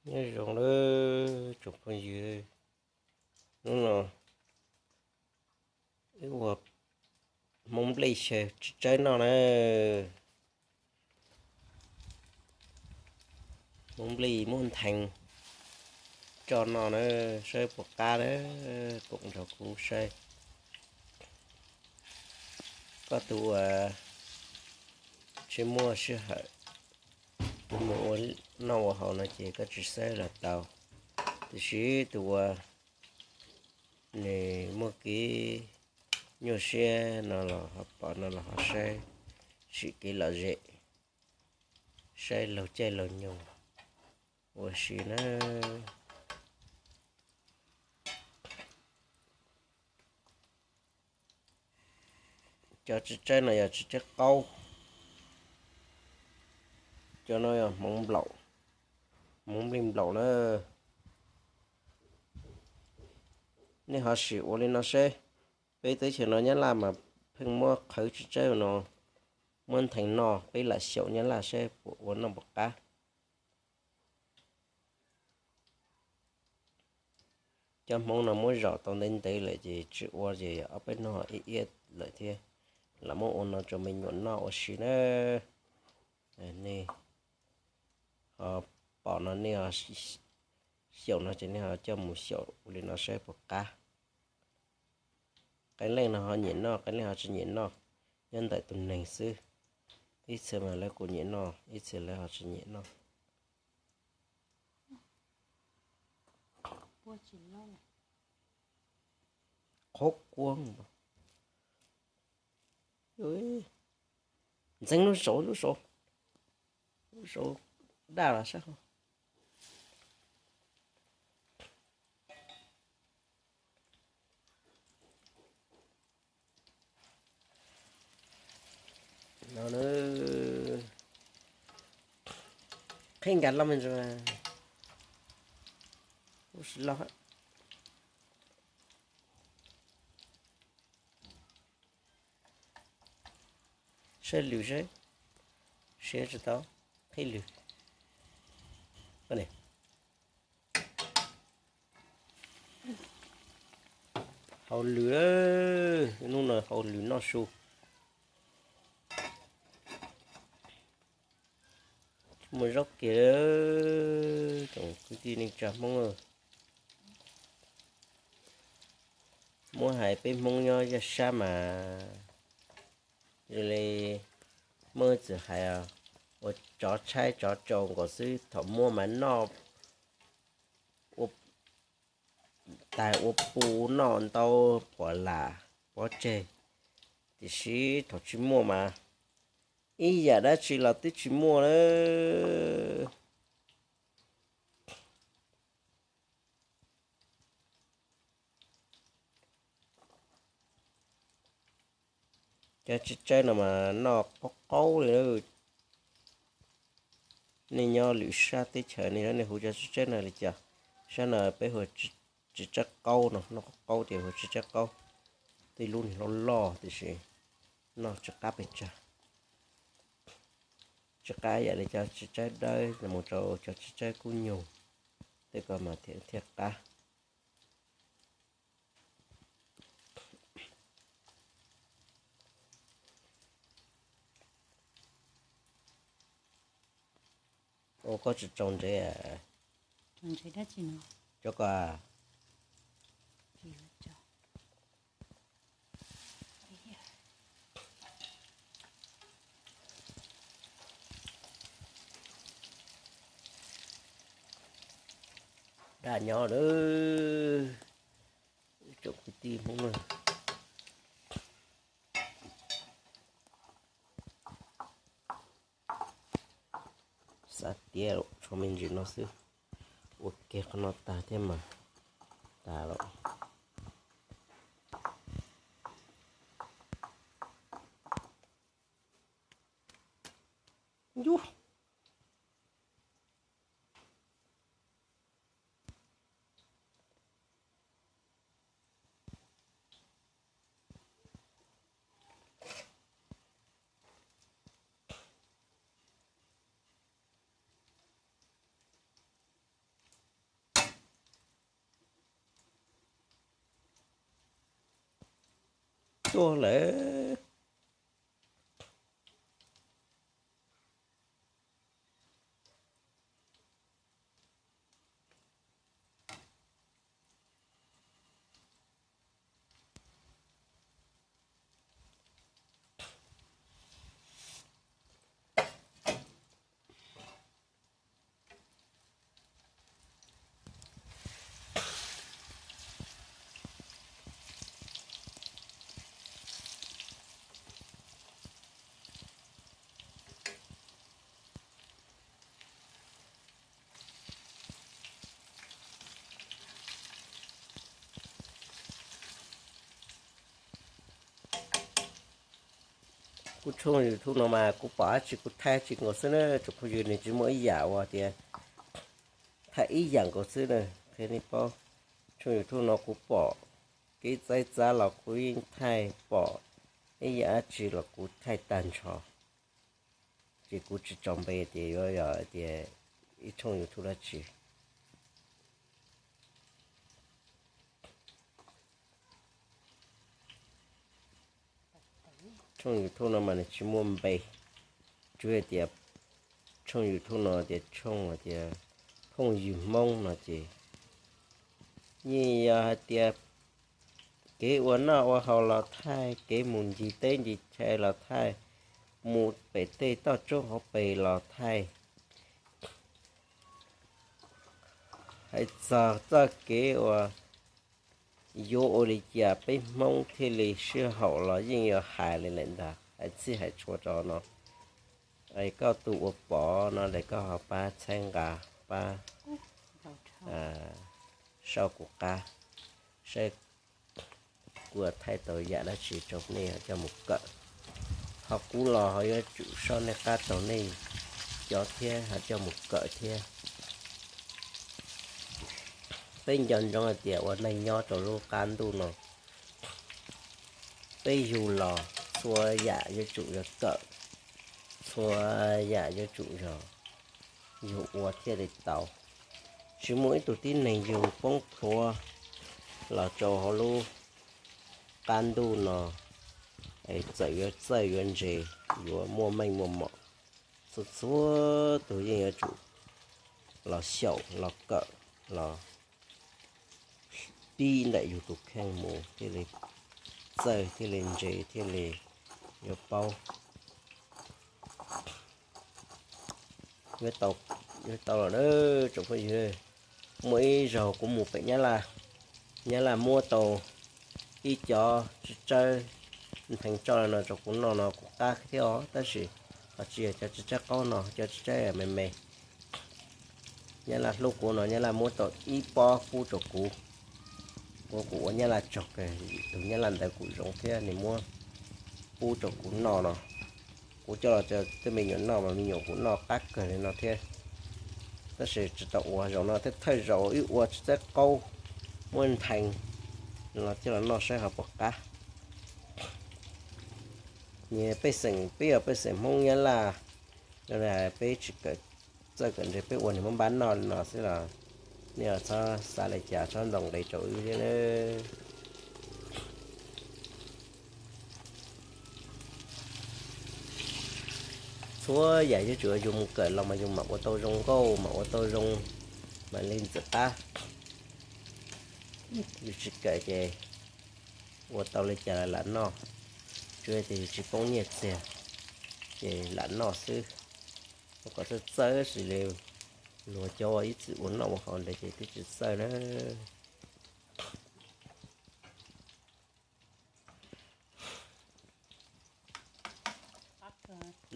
Nyob zoo na tsoom phooj ywg, hnub no wb ua Hmoob nplej xyaw txiv tsawb noj na. Hmoob nplej muab ntheev tso noj na, saib puas qab na. Koom nrog kuv saib. Koj tus uas tsis muaj sij hawm mus ua noj ua haus no ces koj tsis saib los tau, tiam sis tus uas nws muaj kev nyuaj siab no los ho pom no los ho saib, sim kev lom zem, saib laug caij laug nyoog ua si na. Cov txiv tsawb no yog txiv tsawb qaub, cov no yog hmoov nplaum, hmoov nplej nplaum na. Nej ho sim ua li no seb. Peb teb chaws no Nyab Laj mas pheej muab qhwv txiv tsawb no muab ntheev noj, peb lam xyaum Nyab Laj seb puas ua noj puas qab. Cov hmoov no muab zom tau ntev ntev lawm ces tsis ua ces ob peb hnub ib iab lawm thiab, lam muab ua no rau me nyuam noj ua si na. Nej ho pom no nej xyaum no ces nej ho coj mus xyaum ua li no saib puas qab. Qee leej no ho nyiam noj, qee leej ho tsis nyiam noj, nyob ntawm tus neeg xwb. Ib txhia mas lawv kuj nyiam noj, ib txhia lawv ho tsis nyiam noj. Qhuav kuab, ntxeev lub saud, lub saud, lub saud daj los sab ho. No, qhib nkag loj me ntsis, loj. Saib lws seb, siav tsis tau, qhib lws. Hau lws, hnub no hau lws noj su. Tsis muaj zaub kiag, tsoom kwv tij neej tsa Hmoob. Muab hais peb Hmoob nyob zaj sab mas zoo li Hmoob txawm hais ua tsov tshaib tsov tsaus nkaus xwb, thaum muaj mas noj ua tais ua pu, noj ntau puas lam pov tseg, tiam sis thaum tsis muaj mas ib yam dab tsi los twb tsis muaj lawm. Cov txiv tsawb no mas noj qaub qaub li. Nej nyob lwm sab teb chaws nej, nej hu cov txiv tsawb no li cas? Sab no peb hu txiv tsawb qaub no, noj qaub qaub ces hu txiv tsawb qaub. Tej lub niag loj loj tiam sis noj tsis qab pes tsawg. Tsis qab yam li cov txiv tsawb dawb mus rau cov txiv tsawb kub nyuj, tej ko mas thiaj qab. Ua koj tsis tsaus ntsev. Cov ko daj nyob lawm, tsoom kwv tij Hmoob na. Xav tiav tshuav me ntsis no xwb, ua kiag qhov no tag thiab mas tas lawm. Yus. tuaj lawm. Kuv tshooj YouTube no mas kuv pom dab tsi kuv thaij tsis nkaus xwb na tsoom phooj ywg, nws tsis muaj ib yam uas tias thaij ib yam nkaus xwb na. Qhia nej paub, tshooj YouTube no kuv pom kev txawv txav los kuv yeej thaij, pom ib yam dab tsi los kuv thaij tag nrho. Ces kuv tsis tso npe tias yuav yog tias ib tshooj YouTube dab tsi. Tshooj YouTube no mas nws tsis muaj npe, tsuas yog tias tshooj YouTube no tias tshooj hais tias phooj ywg Hmoob no ces yeej yog hais tias kev ua noj ua haus los thaij, kev mus ncig teb ncig chaw los thaij, mus pem tej toj roob hauv pes los thaij. Hais txog txoj kev uas yuav ua li cas peb Hmoob thiaj li sib haum los yeej yuav hais li lawm ntag, hais txhij hais txhua rau no. Koj tus uas pom no ces koj ho pab txhawb nqa, pab sau kuv qab, saib kuv thaij tau yam dab tsi rau nej ho coj mus kawm. Ho kuv los ho yuav tsum soj nej qab rau nej cov thiab ho coj mus kawm thiab. Peb nco ntsoov hais tias ua neej nyob rau lub qab ntuj no, peb yug los txhua yam yuav tsum yog kawm, txhua yam yuav tsum yog yug ua thiaj li tau. Tsis muaj ib tug tib neeg yug poob plhuav los rau hauv lub qab ntuj no, txawm yuav txawj yuav ntse, yuav muaj meej muaj mom, txhua txhua tus yeej yuav tsum los xyaum los kawm los pib ntawm yus tus kheej mus thiaj li txawj thiaj li ntse thiaj li yuav paub. Yuav tau, yuav tau los na tsoom phooj ywg. Muaj ib zaug kuv mus pem Nyab Laj, Nyab Laj muab tau ib cov tsawb tsawb ntheev tso no rau kuv noj no kuv qab thiab os, tab sis ho tsis yog cov tsawb tsawb qaub no, cov tsawb tsawb me me. Nyab Laj hlub kuv no Nyab Laj muab tau ib pob pub rau kuv. Kuv, kuv ua Nyab Laj tsaug kawg, tus Nyab Laj ntawd kuv zoo thiab nws muab pub rau kuv noj no. Kuv coj los rau tej me nyuam noj mas me nyuam kuv noj qab kawg li no thiab. Tab sis tsis tau ua, zaum no thiaj thawj zaum wb ua tsawb tsawb qaub muab ntheev los coj los noj saib ho puas qab. Nyias pej xeem, peb yog pej xeem Hmoob Nyab Laj, peb tsis kawm txawj kawm ntse peb ua niag Hmoob npab noj li no xwb los nej txhob xav li cas, txhob ntaus nqi rau wb thiab nawb. Txhua yam yuav tsum yus mus kawm los mas yus mam ua tau zoo nkauj, mam ua tau zoo, mam li ntxim qab. Yus tsis kawm ces ua tau li cas los lam noj, tsuas yog tias yus tsis poob nyiaj txiag ces lam noj xwb. Ua kom txawj txawj xws li luag cov ib txwm ua noj ua haus ntawd ces twb tsis txawj na.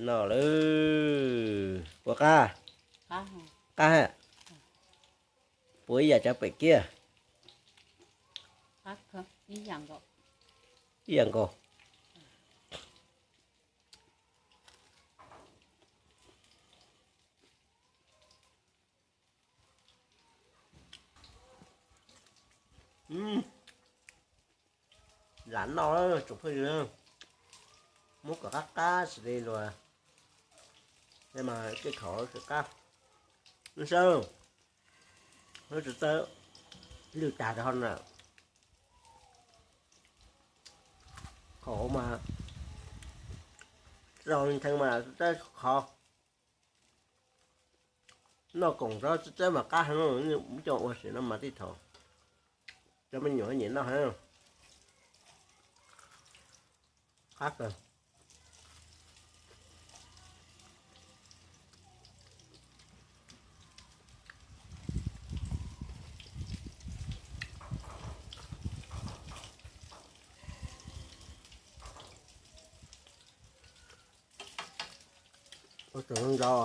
Noj lawm puas qab? Qab, puas ib yam cov pem kiag? Ib yam nkaus. Lam noj tsoom phooj ywg, muab kom qab qab xws li luag, tej khaum qab. Neb saib, lub tsawb lwj tag rau hauv na. Khoom mas txaus ntshai mas txawj khov. Noj koom txawb txawb mas qab heev, muab coj ua sim no mas tij thaum cov me nyuam nyiam noj heev. Qab kawg. Ua tsaug ntau,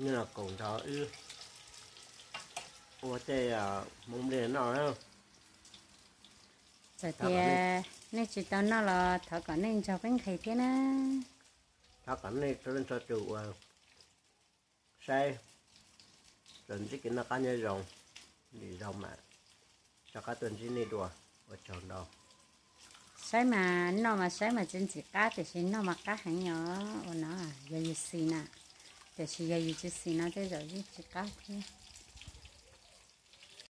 nej los koom nrog wb ua tej hmoov nplej noj na. Txawm tias nej tsis tau noj los thov kom nej nrog peb nqhis thiab na. Thov kom nej txhua leej txhua tus uas saib, txawm ntsib kev noj qab nyob zoo, lwm zaug mam rov qab tuaj ntsib nej dua. Ua tsaug ntau. Saib mas noj mas saib mas tsis ntxim qab tiam sis noj mas qab heev os. Ua no yog yus xis na, tiam sis yog yus tsis xis no tej zaum yeej tsis qab thiab.